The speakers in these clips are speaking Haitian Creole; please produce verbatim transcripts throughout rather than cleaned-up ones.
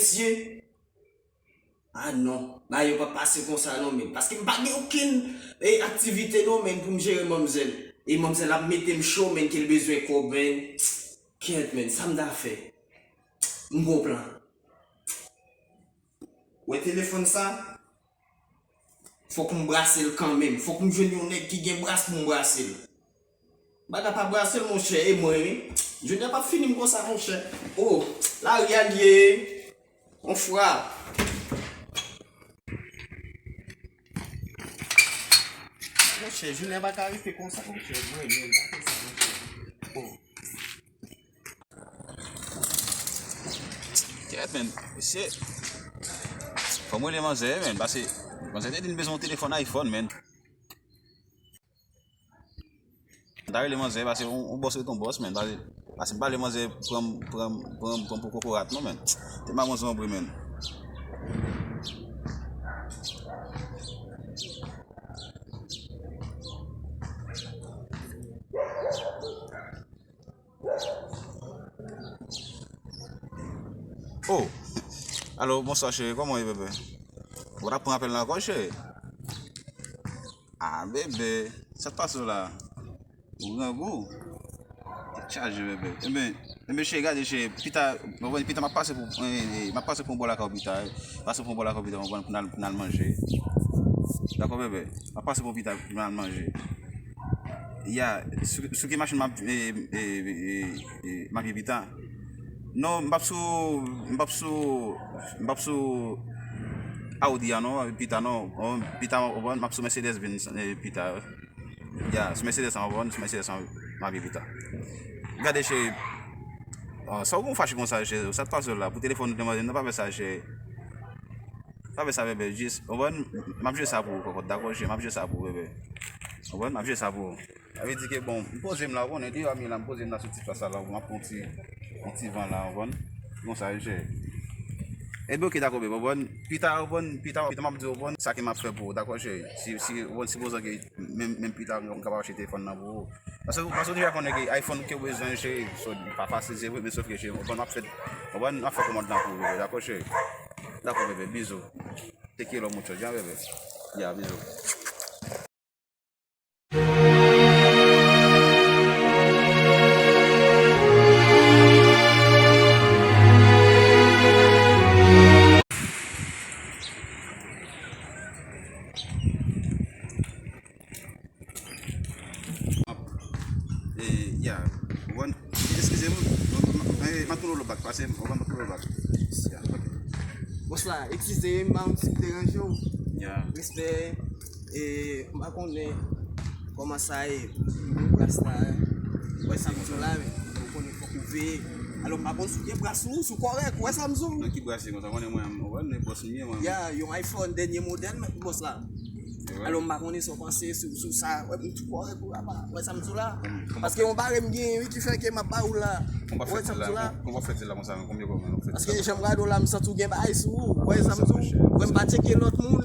Mesye, ah non, bagay yo p ap pase konsa non, men. Paske m pa gen okenn, eh, aktivite non, men, pou m jere manmzèl. E manmzèl ap mete m cho, men, ke l bezwen kòb, men. Kyèt, men, sa m ta fè? M gon plan. Wè telefòn sa? Fòk m brase l kanmenm. Fòk m jwenn yon nèg ki gen bras pou m brase l. Bagay pa brase l, monchè, e mwen, wi. Jounen an p ap fini m konsa, monchè. Oh, lari a l ye. On frap. Monchè, jounen an pa ka rete konsa, monchè. Mwen menm, pa fè sa, monchè. Oh. Kèt, men. Mesye. Fò m rele manzè, men. Pase manzè te di l bezwen yon telefòn iPhone, men. M ta rele manzè, pase yon, yon bòs ret yon bòs, men. Pase, pase m pa rele manzè pran m, pran m, pran m, pran m pou kokorat, non, men. Te maman zonbre, men. Oh! Alo, bonswa, cheri. Kòman w ye, bebe? Ou pa t ap pran apèl la ankò, cheri? Ah, bebe, sa k pase w la? Ou grangou? Tèt chaje, bebe. Enben, enben, cheri, gade, cheri. Pita, mwen, pita, m ap pase pou, eh, eh, m ap pase pou yon bò lakay ou pita, eh. Pase pou yon bò lakay ou pita, mwen, pou n al, pou n al manje. Dakò, bebe? M ap pase pou pita, pou n al manje. Ya, sou, sou ki machin m ap, eh, eh, eh, eh, m ap ye pita? Non, m p ap sou, m p ap sou, m p ap sou Audi a non, pita non. Oh, pita, oh, m ap sou Mercedes Benz, eh, pita. Ya, sou Mercedes an, oh, sou Mercedes an, m ap ye pita. Gade, cheri. Ah, sa w gon fache konsa, cheri? Sa k pase w la? Pou telefòn ou te mande, non, pa fè sa, cheri. Pa fè sa, bebe. Jis, w konprann? M ap jwe sa pou ou, kòkòt. Dakò, cheri? M ap jwe sa pou ou, bebe. W konprann? M ap jwe sa pou ou. Sa vle di ke, bon, m poze m la, w konnen, deyò a m ye la, m poze m la sou ti plas la, la, m ap pran yon ti, yon ti van la, w konprann? Konsa, cheri. Enben, oke, dakò, bebe, w konprann? Pita, w konprann? Pita, pita, m ap di w, w konprann? Sa ke m ap fè pou ou, dakò, cheri? Si, si, w konprann, sipozan ke menm, menm pita, m kapab achte telefòn nan pou ou. Paske, paske w deja konnen ke iPhone ke w bezwen, cheri, so, li pa fasil, se vre, men sòf ke, cheri, w konprann, m ap fè, w konprann, m ap fè kòmand lan pou ou, bebe, dakò, cheri? Dakò, bebe, bizou. Te quiero mucho, ya, bebe. Ya, bizou. Eh, ya. Ou konprann? Eskize m, m, m, eh, m ap tounen w lòt bak, pase m, ou konprann, m ap tounen w lòt bak. Ya, ok. Bòs la, eskize m, m pa konn si m deranje w. Ya. Respè, e, m pa konnen kòman sa ye, bras la, wè sa m di w la, men ou konnen fòk ou veye. Alò, m pa konn si w gen bras ou, si w kòrèk, wè sa m di w. Nan ki bras ye konsa, konnen mwen, mwen, mwen, bòs m ye, mwen. Ya, yon iPhone, dènye modèl, men bòs la. Alò, m pa konnen sa w panse sou, sou sa. Wè, m tou kòrèk ou apa. Wè sa m di w la? Paske yon bare m gen, wi, ki fè ke m ap ba ou la. Wè sa m di w la? Konbyen kòb w ap fè di la konsa, men? Konbyen kòb, men, w ap fè di la? Paske jan m gade w la, m santi w gen bagay sou ou. Wè sa m di w? Wè, m pa tcheke lòt moun.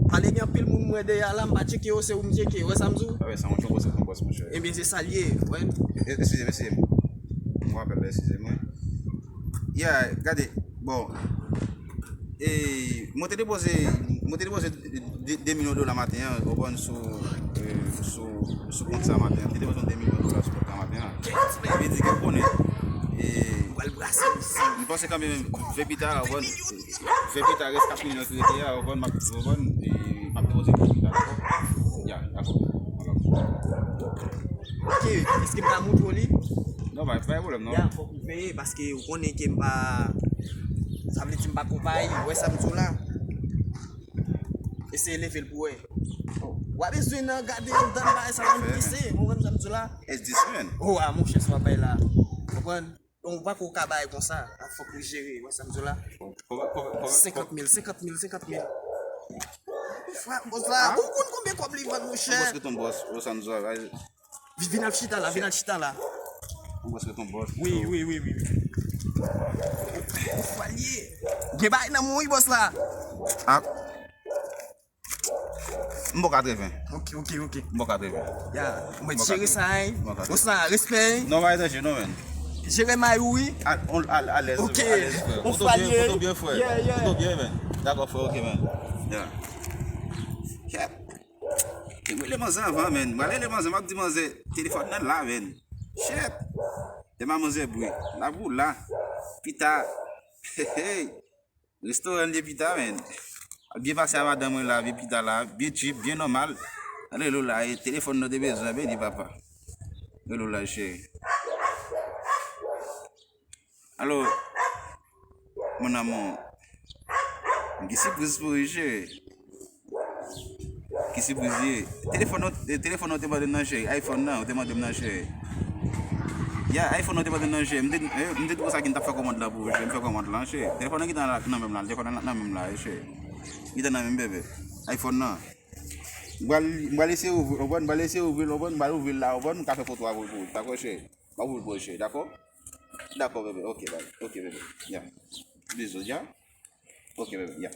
Pale gen anpil moun m wè dèyè a la, m pa tcheke yo, se ou m tcheke. Wè sa m di w? Wè sa, yon bòs, yon bòs, monchè. Ebyen, se sa l ye, wè. E, eskize m, eskize m. M rapèl, eskize m, wi. Ya, gade, bon. E, mwen te depoze, mwen te depoze de, de milyon dola maten an, w konprann, sou, e, sou, sou kont sa maten an. Te depoze de milyon dola sou kont sa maten an. Sa vle di ke w konnen, e, m panse kanmenm, fè pita, w konprann, fè pita, rès kat milyon ki rete a, w konprann, m ap, w konprann, e, m ap depoze pou pita, dakò? Ya, dakò. Ok, èske m ka montre w li? Non, pa, pa gen pwoblèm, non. Ya, fòk ou veye, paske ou konnen ke m pa, sa vle di m pa konpayi, ou wè sa m di w la? Eseye leve l pou wè. W a bezwen nan gade anndan bagay sa la, m glise, ou konprann sa m di w la? S dis, men. Oh, a, monchè, sa w ap bay la. Ou konprann? Donk, ou pa ko ka bay konsa. A, fòk li jere, ou wè sa m di w la? Senkant mil, senkant mil, senkant mil. Frè, bòs la, ou konn konbyen kòb li vann, monchè? Bòs, ki ton bòs, ou sa m di w la? Vi-, vin al chita la, vin al chita la. Ou bòs, ki ton bòs? Wi, wi, wi, wi. Ou fwa l ye. Gen bagay nan men w, wi, bòs la. Ah. M bò katreven. Ok, ok, ok. M bò katreven. Ya, mwen jere sa, hein. Bòs la, respè, hein. Non, pa etranje, non, men. Jeremay ou wi. Al, on- al, alèz, Ok. alèz, frè. On Ou to byen, fwaye. Ou to byen, frè. Yeah, yeah. Ou to byen, men. Dakò, frè, ok, men. Yeah. Kèt. Te rele manzè avan, men. Mwen rele manzè, m ap di manzè, telefòn nan la, men. Shit. Te ma manzè bri. La pou la. Pita. Hey, hey. Restoran li pita, men. Byen pase a madanm mwen la, byen pita la, byen cheap, byen nòmal. Rele w la, e telefòn nan te bezwen, beni papa. Rele w la, cheri. Alo, mon amour. Gen sipriz pou ou, cheri. Ki sipriz ye? Telefòn ou, eh, telefòn ou te mande m nan, cheri. iPhone nan, ou te mande m nan, cheri. Ya, iPhone ou te mande m nan, cheri. M te, eh, m te di konsa ki m t ap fè kòmand lan pou ou, cheri. M fè kòmand lan, cheri. Telefòn nan ki nan, nan men m la, telefòn nan nan men m la, cheri. Ki nan men m, bebe. iPhone nan. M pral, m pral eseye ouvri, w konprann? M pral eseye ouvri, w konprann? M pral ouvri l la, w konprann? M ka fè foto avè w pou ou, dakò, cheri? M ap ouvri l pou ou, cheri, dakò? Dakò, bebe. Ok, bye. Ok, bebe. Ya. Bizou, ya. Ok, bebe, ya.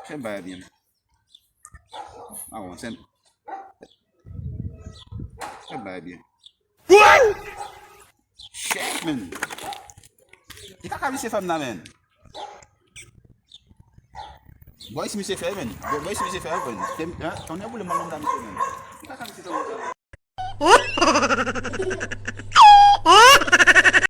Fè bay byen. Ah bon, se fè bay byen. Shit, man. Li ka ka misye fè m nan, man. Boy, si misye fè, man. Boy, si misye fè, man. Tonnè boule m nan misye, man. Li ka ka misye fè m nan.